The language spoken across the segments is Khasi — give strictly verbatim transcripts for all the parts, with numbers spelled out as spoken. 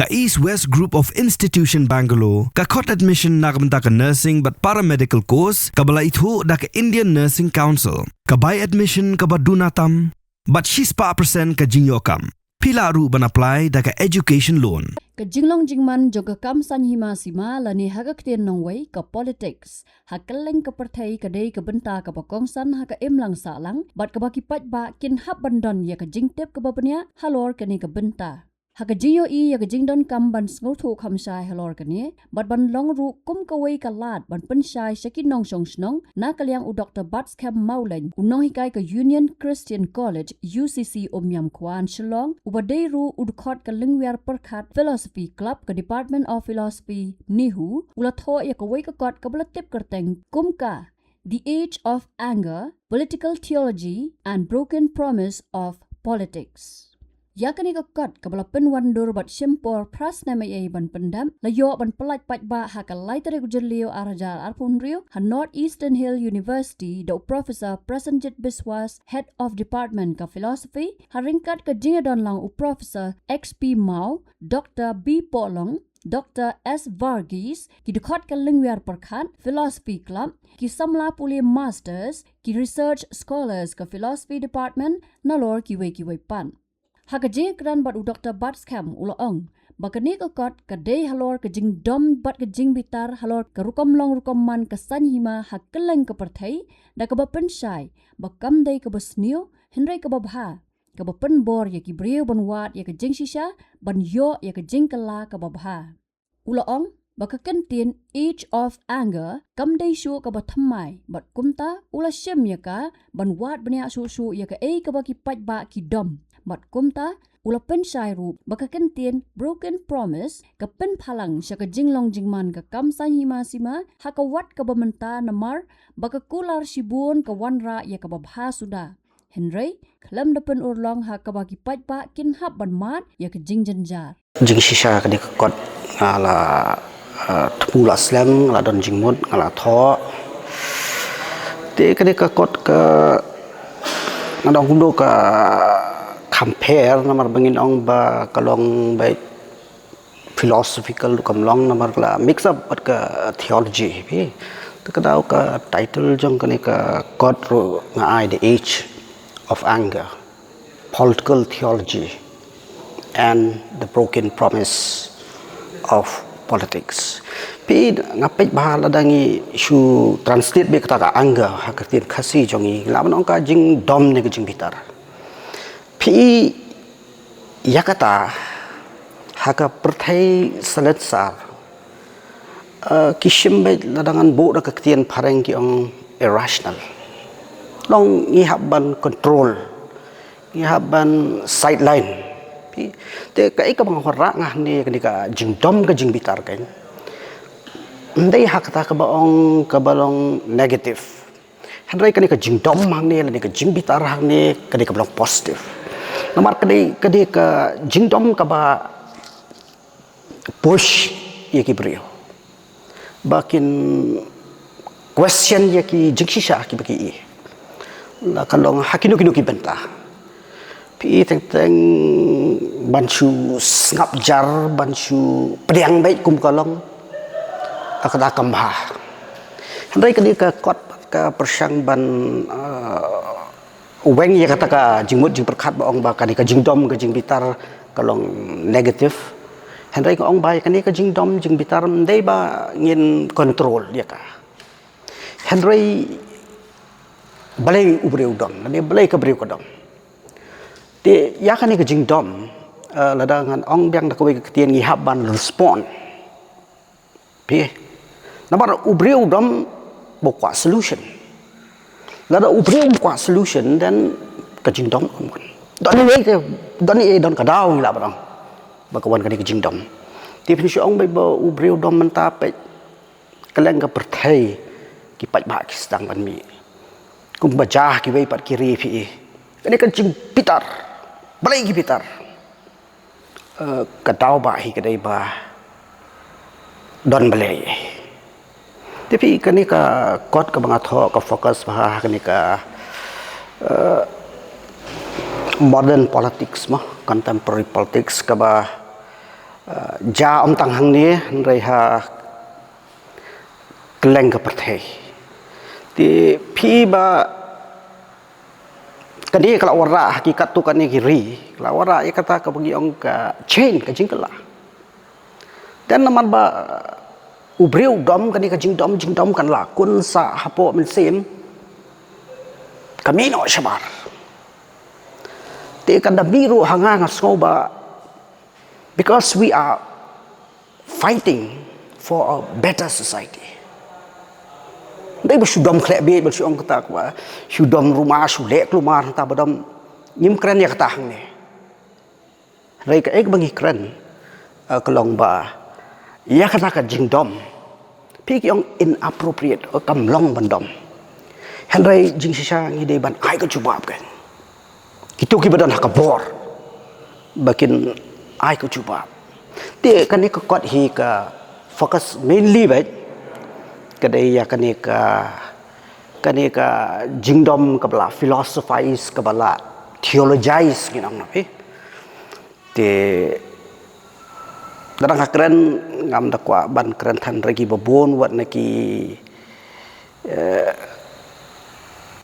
Ka East West Group of Institution Bangalore, ka khot admission na ka bynta ka nursing bad paramedical course, kaba la ithuh da ka Indian Nursing Council. Ka bai admission kaba duna tam, bad shispah percent ka jingïoh kam. Phi lah ruh ban apply da ka education loan. Ka jinglong jingman jong ka kam saiñ hima sima lane ha ka ktien nongwei ka politics ha kylleng ka pyrthei ka dei ka bynta kaba kongsan ha ka imlang sahlang, bad kaba ki paidbah kin hap ban don ïa ka jingtip kaba bniah halor kane ka bynta. Ha ka jingïohi ïa ka jingdonkam ban sngewthuh kham shai halor kane, bad ban long ruh kum kawei ka lad ban pynshai sha ki nongshong shnong, na ka liang u Doktor Batskhem Mawlein, u nonghikai ka Union Christian College, U C C, Umiam Kwan, Shillong, uba dei ruh u dkhot ka Lyngwiar Pyrkhat Philosophy Club ka Department of Philosophy, NEHU, u la thoh ïa kawei ka kot kaba la tip kyrteng kum ka The Age of Anger, Political Theology and Broken Promise of Politics. Ïa kane ka kot kaba la pynwandur bad shim por phra snem ei ei ban pyndep, la ïoh ban pyllait paidbah ha ka lai tarik u Jylliew ar hajar arphew hynriew ha North Eastern Hill University da u Professor Prasenjit Biswas, Head of Department ka Philosophy, ha ryngkat ka jingïadon lang u Professor X P Maw, Doktor B Pohlong, Doktor S Varghese, ki dkhot ka Lyngwiar Pyrkhat Philosophy Club, ki samla pule masters, ki research scholars ka Philosophy Department, nalor kiwei kiwei pat. Ha ka jingïakren bad u Doktor Batskhem u la ong ba kane ka kot ka dei halor ka jingdom bad ka jingbitar halor ka rukom long rukom man ka saiñ hima ha kylleng ka pyrthei, da kaba pynshai ba kam dei kaba sniew, hynrei kaba bha, kaba pynbor ïa ki briew ban wad ïa ka jingshisha, ban ïoh ïa ka jingkylla kaba bha. U la ong ba ka kyntien Age of Anger kam dei shuh kaba thymmai, bad kumta u la shim ïa ka ban wad bniah shuh shuh ïa kaei kaba ki paidbah ki dom. Bad kumta u la pynshai ruh ba ka kyntien Broken Promise ka pynphalang sha ka jinglong jingman ka kam saiñ hima sima ha ka wat kaba mynta, namar ba ka kular shibun ka wanrah ïa kaba bha suda. Hynrei khlem da pynurlong ha kaba ki paidbah kin hap ban mad ïa ka jingjynjar. Jingshisha kane ka kot nga la, eh, thmu la slem, nga la don jingmut, nga la thoh. Te kane ka kot ka, nga dang kumno ka compare, namar ba ngin ong ba ka long beit philosophical ruh kam long, namar ka la mix up bad ka theology. Phi, te ka daw ka title jong kane ka kot ruh nga ai The Age of Anger, Political Theology and the Broken Promise of Politics. Phi, nga peit ba lada ngi shu translate beit kata ka anger ha ka ktien Khasi jong ngi, la ban ong ka jingdom ne ka jingbitar. Phi, ïa kata ha ka pyrthei salonsar, eh, ki shim beit, lada ngan buh da ka ktien phareng ki ong irrational. Long ngi hap ban control, ngi hap ban sideline. Phi, te kaei kaba nga wanrah nga hangne, kane ka jingdom ka jingbitar kan, ym dei ha kata kaba ong kaba long negative. Hynrei kane ka jingdom hangne lane ka jingbitar hangne ka dei kaba long positive. Namar ka dei, ka dei ka jingdom kaba push ïa ki briew ba kin question ïa ki jingshisha kiba ki ïohi. La ka long ha kino kino ki bynta. Phi, teng teng ban shu sngap jar, ban shu pdiang beit kum ka long, kata kam bha. Hynrei kane ka kot ka pyrshang ban, eh, weng ïa kata ka jingmut jingpyrkhat ba ong ba kane ka jingdom ka jingbitar ka long negative. Hynrei ka ong ba kane ka jingdom jingbitar ym dei ba ngin control ïa ka. Hynrei balei u briew u dom, lane balei ka briew ka dom. Te ïa kane ka jingdom, eh, lada ngan ong biang da kawei ka ktien, ngi hap ban respond. Phi, namar u briew u dom ba u kwah solution. Lada u briew um kwah solution, then ka jingdom kam wan. Don ei ei ka, don ei ei, don ka daw ngi lah ban ong ba ka wan kane ka jingdom. Te phin shu ong beit ba u briew u dom mynta, peit kylleng ka pyrthei ki paidbah ki sdang ban mih. Kumba jia kiwei pat ki ri, phi. Kane ka jingbitar, balei ki bitar? Eh, ka daw ba hi ka dei ba don balei. Te phi, kane ka kot kaba nga thoh ka focus bha ha kane ka, eh, modern politics mo, contemporary politics, kaba Ja ym tang hangne, hynrei ha kylleng ka pyrthei. Te phi ba kane ka la wanrah ha ki katto katne ki ri, ka la wanrah ïa kata kaba ngi ong ka chain, ka jingkylla. Te namar ba u briew u dom, kane ka jingdom, jingdom kan la kunsah hapoh mynsiem, ka mih noh shabar. Te kan da mih ruh ha nga, nga sngew ba because we are fighting for a better society. Dei ba shu dom khleh beit, ba shu ong kata ba shu dom ruma, shu leh kulmar, hangta ba dom. Ngim kren ïa kata hangne. Hynrei kaei kaba ngi kren, eh, ka long ba ïa kata ka jingdom, phi ki ong inappropriate, eh, kam long ban dom. Hynrei jingshisha ngi dei ban ai ka jubab, kan. Kito kiba don ha ka bor ba kin ai ka jubab. Te kane ka kot hi ka focus mainly beit ka dei ïa kane ka, kane ka jingdom kaba la philosophize, kaba la theologize, ngin ong na phi. Te lada nga kren, ngam da kwah ban kren than ruh ïa kiba bun wat na ki, eh,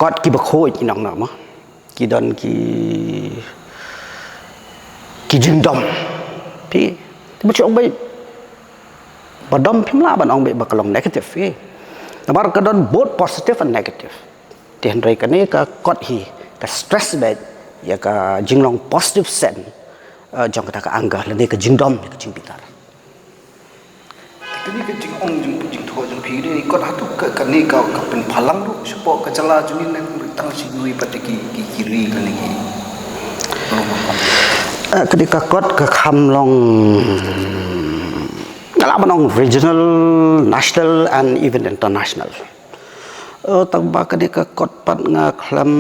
kot kiba khuid, ngin ong na mo. Ki don ki, ki jingdom. Phi, te ba shu ong beit ba dom, phim lah ban ong beit ba ka long negative, phi. Namar ka don both positive and negative. Te hynrei kane ka kot hi ka stress beit ïa ka jinglong positive sense, eh, jong kata ka anger lane ka jingdom, ïa ka jingbitar. Kane ka jingong jing, jingthoh jong phi ne, kot hato ka, kane ka, ka pynphalang ruh shapoh ka jylla jong ngi ne, tang shi ngi pat ki, ki, ki ri lane ki. Eh, kane ka kot ka kham long, nga lah ban ong regional, national and even international. Eh, tang ba kane ka kot pat nga khlem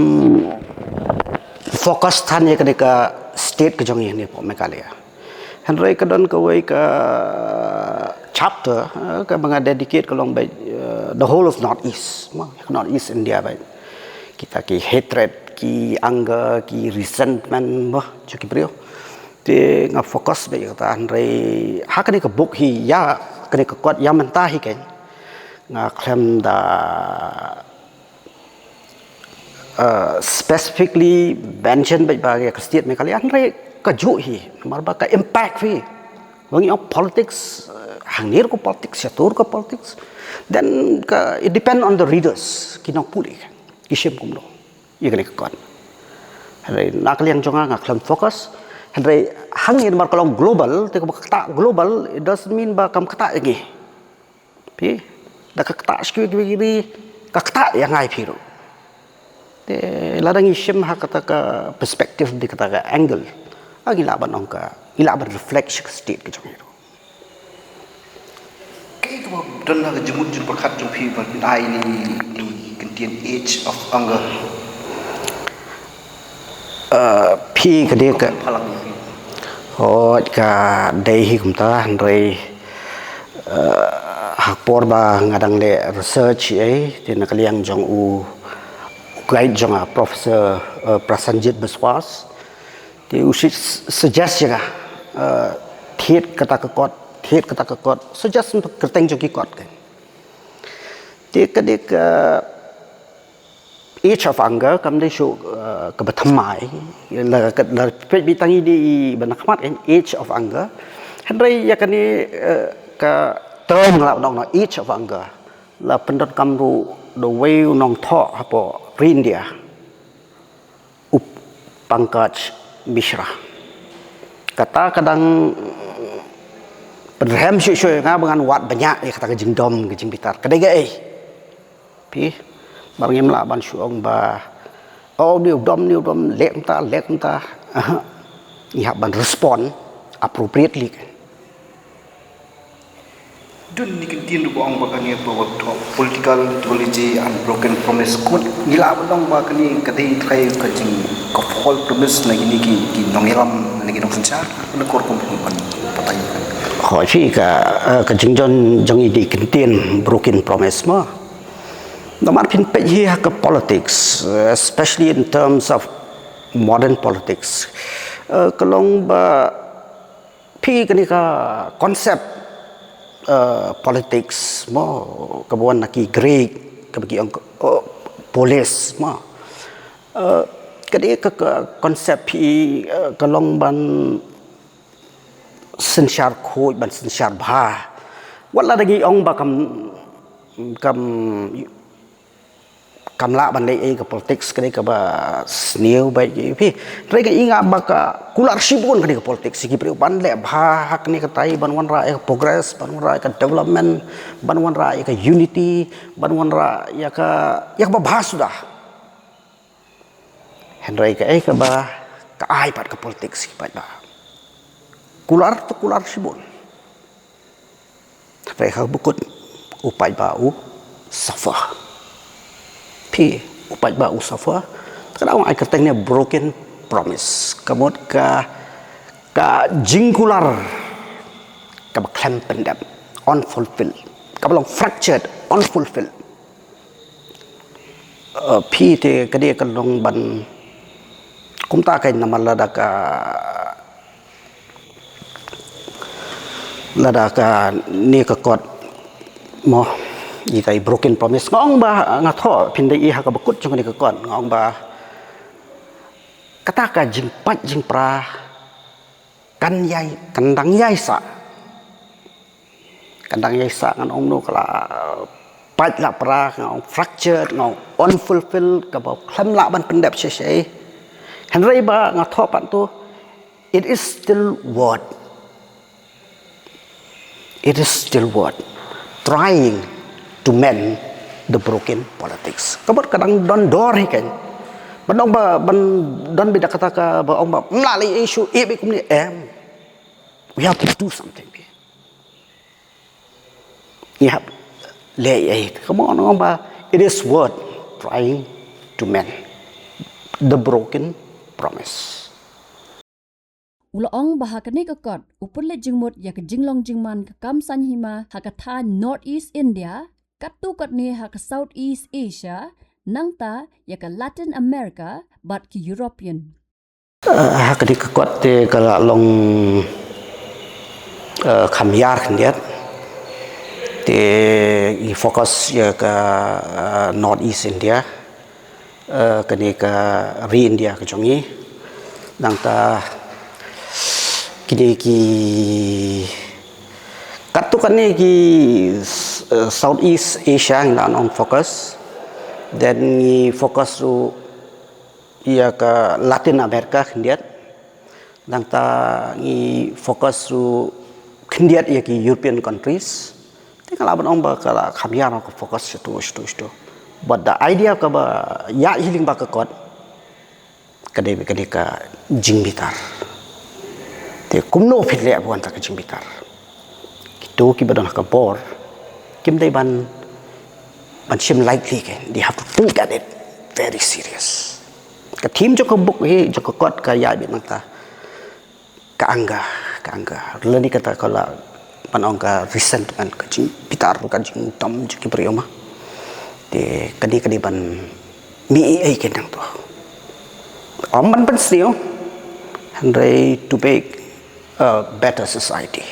focus than ïa kane ka state ka jong ngi ne, hapoh Meghalaya. Hynrei ka don kawei ka chapter, eh, kaba nga dedicate ka long beit, eh, the whole of Northeast, mo, Northeast India beit. Kita ki hatred, ki anger, ki resentment, mo, jong ki briew. Te nga focus beit ïa kata, hynrei ha kane ka book hi, ïa kane ka kot, ïa mynta hi, kan. Nga khlem da, uh, specifically mention beit ba ïa ka state Meghalaya, hynrei kajuh hi, namar ba ka impact hi. Ba ngi ong politics, uh, hangne ruh ka politics, shato ruh ka politics. Then ka, it depend on the readers, ki nongpule, ki shim kumno ïa kane ka kot. Hynrei na ka liang jong nga, nga khlem focus. Hynrei hangne namar ka long global, te kaba ktah global, it doesn't mean ba kam ktah ïa ngi. Phi, da ka ktah sha kiwei kiwei ki ri, ka ktah ïa nga ïa phi ruh. Te lada ngi shim ha kata ka perspective, da kata ka angle, ah, ngi lah ban ong ka, ngi lah ban reflect sha ka state ka jong ngi ruh. Kaei kaba don ha ka jingmut jingpyrkhat jong phi ban ai ïa kane ka kyntien Age of Anger? Eh, phi, ka dei ka, phalang ïa phi. Hooid, ka dei hi kumta, hynrei, eh, ha ka por ba nga dang leh research ïa, te na ka liang jong u, u guide jong nga, Professor, eh, Prasenjit Biswas, te u su-, suggest ïa nga, eh, thied kata ka kot, thied kata ka kot, suggest kyrteng jong ki kot, kan. Te ka dei ka Age of Anger, kam dei shuh, eh, kaba thymmai. La, ka, la peit beit tang ïa i ba na khmat, kan, Age of Anger. Hynrei ïa kane, eh, ka term, nga lah ban ong, Age of Anger, la pyndonkam ruh da uwei u nongthoh hapoh ri India, u Pankaj Mishra. Kata ka dang pynrhem shuh shuh ïa nga ba ngan wad bniah ïa kata ka jingdom, ka jingbitar. Ka dei kaei? Phi, ba ngim lah ban shu ong ba, oh, une u dom, une u dom, leh kumta, leh kumta. Aha. Ngi hap ban respond appropriately, kan. Don kine ki kyntien ruh ba ong ba kane ba wat, political ideology, unbroken promise. Kumno ngi lah ban ong ba kane ka dei trai ka jing, ka false promise na kine ki, ki nongïalam, na ki nongsynshar? Kumno kor kum ban batai? Hooid, phi, ka, eh, ka jingdon jong ngi dei kyntien broken promise mo. Namar phin peit hi ha ka politics, eh, especially in terms of modern politics, eh, ka long ba Phi, kane ka concept, eh, politics mo, kaba wan na ki Greek, kaba ki ong, eh, polis mo. Eh, kane ka, ka concept phi, eh, ka long ban synshar khuid, ban synshar bha. Wat la da ngi ong ba kam, kam kam lah ban leh ei ka politics, kane kaba sniew bha ïa phi. Hynrei nga i nga ba ka kular shibun kane ka politics ïa ki briew, ban leh bha ha kane katai, ban wanrah ïa ka progress, ban wanrah ïa ka development, ban wanrah ïa ka unity, ban wanrah ïa ka, ïa kaba bha suda. Hynrei kaei kaba ka ai pat ka politics ïa ki paidbah? Kular to kular shibun. Hynrei ha bakut u paidbah u suffer. Phi, u paidbah u suffer. Te ka dang ai kyrteng ne broken promise. Ka mut ka, ka jingkular kaba khlem pyndep, unfulfilled. Kaba long fractured, unfulfilled. Eh, phi, te ka dei ka long ban kumta ka, namar lada ka, lada kane ka kot mo, ita i broken promise, nga ong ba, nga thoh phin dei i ha kaba kut jong kane ka kot, nga ong ba kata ka jingpait jingpra kan ïai, kan dang ïai sah. Kan dang ïai sah, ngan ong kumno, ka la pait la pra, ngan ong fractured, ngan ong unfulfilled, kaba khlem lah ban pyndep shisha. Hynrei ba nga thoh pat to, it is still worth, it is still worth trying to mend the broken politics. Ka mut ka dang don dor hi kan. Ban ong ba, ban don beit da kata kaba ong ba, ym lah leh ei shuh, eh, beit kumne, em. We have to do something. Ngi hap leh ei. Ka mut nga ong ba, it is worth trying to mend the broken promise. U la ong ba ha kane ka kot u pynleit jingmut ïa ka jinglong jingman ka kam saiñ hima ha ka thaiñ North East India, katto katne ha ka South East Asia, nangta ïa ka Latin America bad ki European. Eh, ha kane ka kot te ka la long, eh, kham ïar khyndiat. Te ngi focus ïa ka, eh, North East India. Eh, kane ka ri India ka jong ngi. Nangta kine ki, katto katne ki, eh, South East Asia ngi la ong focus. Then ngi focus ruh ïa ka Latin America khyndiat. Nangta ngi focus ruh khyndiat ïa ki European countries. Te nga lah ban ong ba ka la kham ïar ka focus shato shato shato. But the idea kaba ïaid hi lyngba ka kot, ka dei, ka dei ka jingbitar. Te kumno phin leh ba wan ta ka jingbitar? Kito kiba don ha ka bor kim dei ban, ban shim lightly, ke, they have to think at it very serious. Ka theme jong ka book hi, jong ka kot ka ïaid beit nangta. Ka anger, ka anger. Lane kata ka lah ban ong ka resentment, ka jingbitar, ka jingdom jong ki briew ma. Te ka dei, ka dei ban mih ei ei kein nangto. Ym ban pynsniew, hynrei to make a better society.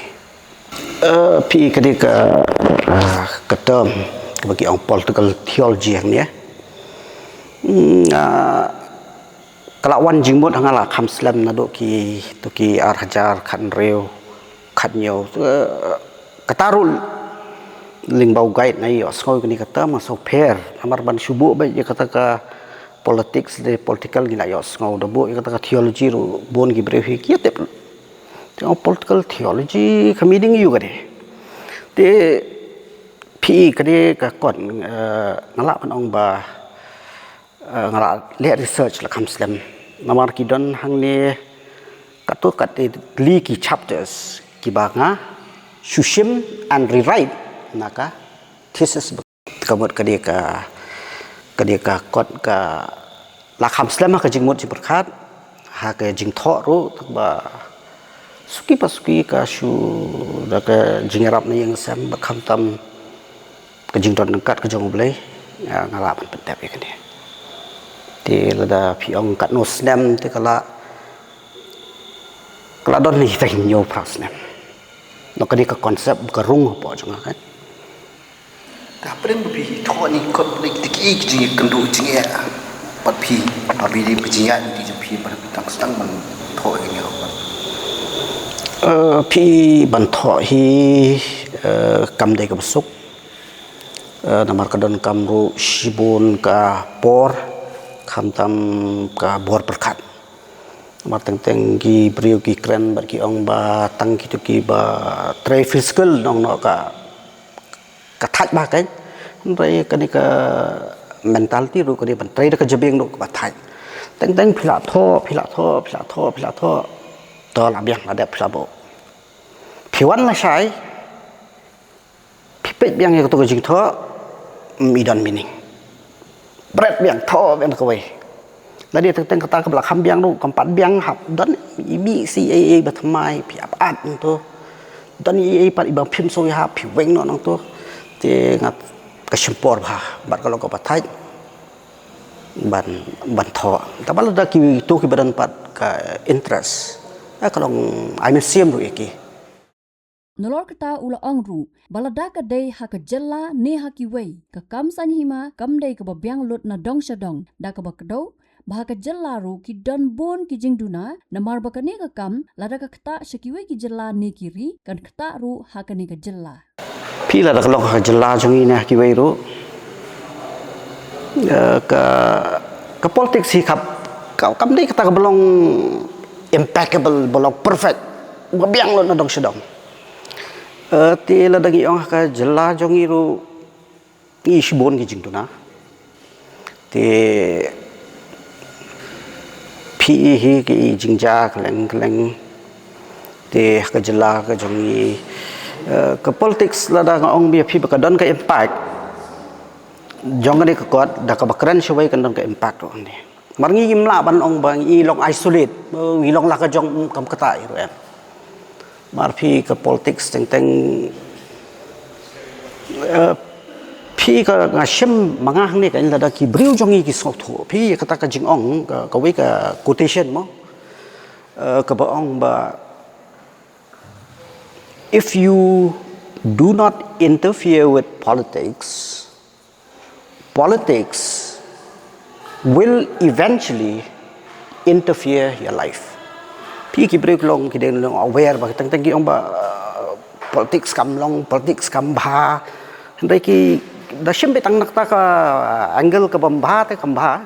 Eh, phi, ka dei ka, ah, ka term kaba ki ong political theology hangne. Hmm, ah, ka la wan jingmut ha nga la kham slem naduh kito ki ar hajar khathynriew, khathynñiew. Eh, kata ruh lyngba u guide nga ïohsngew ïa kane ka term nga sngewpher. Namar ban shu buh beit ïa kata ka politics, de political ngi la ïohsngew, da buh ïa kata ka theology ruh bun ki briew hi ki ïatip. Te ong political theology ka meaning aïu kane? Te phi, kane ka kot, eh, nga lah ban ong ba, eh, nga la leh research la kham slem. Namar ki don hangne katto katne tylli ki chapters kiba nga shu shim and rewrite na ka thesis. Ka mut ka dei ka, ka dei ka kot ka la kham slem ha ka jingmut jingpyrkhat, ha ka jingthoh ruh, te ba suki pa suki ka shu da ka jingïarap na ïing sem, bad khamtam ka jingdon ryngkat ka jong U Blei, ïa, nga lah ban pyndep ïa kane. Te lada phi ong katno snem te ka la Ka la don hi tang hynñiew phra snem. Noh, kane ka concept ka rung hapoh jong nga, kan. Ka pyrshang ba phi thoh ni kot pyrshang ki jingkynduh jingeh. Pat phi, pat phi dei ka jingeh ni jong phi, pat phi tang stang ban thoh ïa ngi ruh. Eh, phi ban thoh hi, eh, kam dei kaba suk. Eh, namar ka donkam ruh shibun ka por, khamtam ka bor pyrkhat. Namar teng teng ki briew ki kren bad ki ong ba tang kito kiba trei physical nong noh ka, ka thait ba, kan. Hynrei kane ka mentality ruh ka dei ban trei da ka jabieng ruh kaba thait. Teng teng phi la thoh, phi la thoh, phi la thoh, phi la thoh. To la biang la dep phi la buh. Phi wan lashai, phi peit biang ïa kato ka jingthoh, mm, i don meaning. Bret biang, thoh biang da kawei. Lada teng teng kata kaba la kham biang ruh, kam pat biang hap don i mih shi ei ei ba thymmai, phi hap add nangto. Don i ei pat iba phim sngewthuh, phi weng noh nangto. Te nga, ka shim por bha bad ka long kaba thait ban, ban thoh. Te ba lada kito kiba don pat ka interest, eh, ka long ai mynsiem ruh ïa ki. Nalor kata u la ong ruh ba lada ka dei ha ka jylla ne ha kiwei, ka kam saiñ hima kam dei kaba biang lut na dong sha dong, da kaba kdew ba ha ka jylla ruh ki don bun ki jingduna, namar ba kane ka kam lada ka ktah sha kiwei ki jylla ne ki ri, kan ktah ruh ha kane ka jylla. Phi, lada ka long ha ka jylla jong ngi ne ha kiwei ruh, eh, ka, ka politics hi khap, ka, kam dei kata kaba long impeccable, ba long perfect, ba biang lut na dong sha dong. Eh, te lada ngi ong ha ka jylla jong ngi ruh, ngi shibun ki jingduna. Te phi hi ki jingjia kylleng kylleng. Te ha ka jylla ka jong ngi, eh, ka politics, lada nga ong ïa phi ba ka don ka impact jong kane ka kot, da kaba kren shawei kan don ka impact ruh hangne. Mar ngi ngim lah ban ong ba ngi long isolate, ngi long la ka jong, kam kata ruh em. Mar phi, ka politics teng teng, eh, phi, ka nga shem ma nga hangne, kan, lada ki briew jong ngi ki sngewthuh. Phi, kata ka jingong, ka, kawei ka quotation mo, eh, kaba ong ba, "If you do not interfere with politics, politics will eventually interfere your life." Phi, ki briew ki long, ki dei long aware ba teng teng ki ong ba, uh, politics kam long, politics kam bha. Hynrei ki da shim beit tang na kata ka angle kaba bha te kam bha.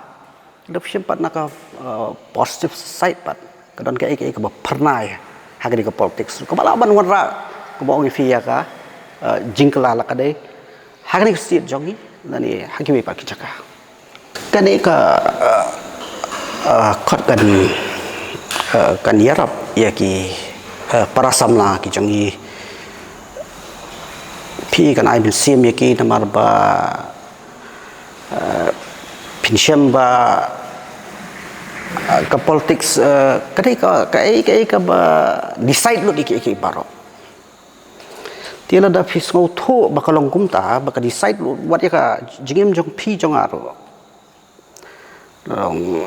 Da shim pat na ka, uh, positive side pat. Ka don kaei kaei kaba phyrnai ha kane ka politics, kaba lah ban wanrah, kaba ong ïa phi ïa ka, uh, jingkylla, la ka dei ha kane ka state jong ngi, lane ha kiwei pat ki jaka. Kane ka, uh, uh, kot kan, uh, kan ïarap ïa ki, uh, para samla ki jong ngi. Phi, kan ai mynsiem ïa ki namar ba, uh, phin shem ba, uh, ka politics, uh, ka dei ka, kaei kaei kaba decide lut ïa kiei kiei baroh. Te lada phi sngewthuh ba ka long kumta, ba ka decide lut wat ïa ka jingim jong phi jong nga ruh. Long,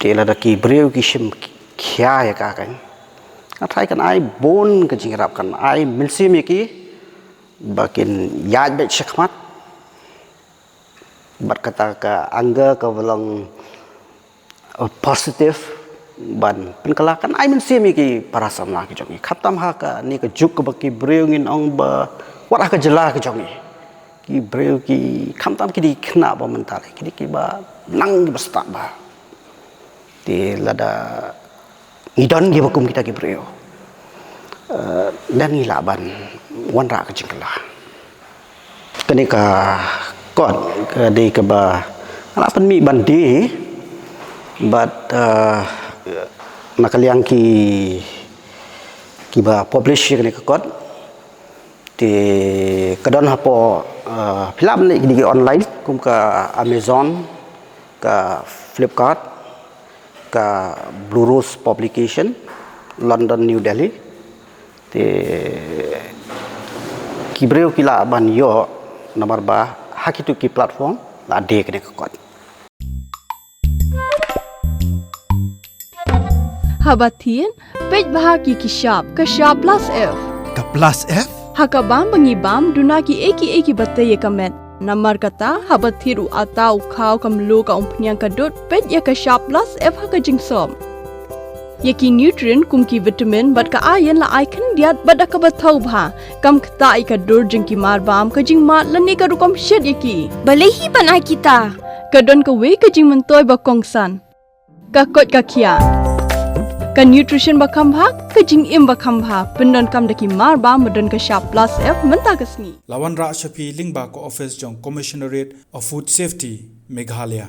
te lada ki briew ki shim khia ïa ka, kan, nga tharai kan ai bun ka jingïarap, kan ai mynsiem ïa ki ba kin ïaid beit shakhmat. Bad kata ka angle kaba long, uh, positive ban pynkylla, kan ai mynsiem ïa ki para samla ki jong ngi. Khamtam ha kane ka juk kaba ki briew ngin ong ba wat ha ka jylla ka jong ngi, ki briew ki khamtam ki dei khynnah ba mynta, ki dei kiba nang, kiba stad bha. Te lada ngi don kiba kum kita ki briew, eh, lada ngi lah ban wanrah ka jingkylla. Kane ka kot ka dei kaba nga la pynmih ban die bad, eh, na ka liang ki, kiba publish ïa kane ka kot. Te ka don hapoh, eh, phi lah ban leit kine ki online kum ka Amazon, ka Flipkart, ka Blue Rose Publication, London, New Delhi. Te ki briew ki lah ban ïoh namar ba ha kito ki platform la die kane ka kot. Haba thied, peit bha ki ki shap, ka shap plus F. Ka plus F? Ha ka bam ba ngi bam, duna ki ei ki ei kiba tei ïa ka met. Namar kata, haba thied u ata, u khaw, ka mluh, ka umphniang, ka dud, peit ïa ka shap plus F ha ka jingsop. Ïa ki nutrient kum ki vitamin bad ka iron la ai khyndiat bad da kaba thaw bha. Kam ktah ïa ka dur jong ki mar bam, ka jingmad lane ka rukom shet ïa ki. Balei hi ban ai kita? Ka don kawei ka jingmyntoi ba kongsan. Ka koit ka khiah. Ka nutrition ba kham bha, ka jingim ba kham bha. Pyndonkam da ki mar bam ba don ka shap plus F mynta ka sngi. La wanrah sha phi lyngba ka office jong Commissionerate of Food Safety, Meghalaya.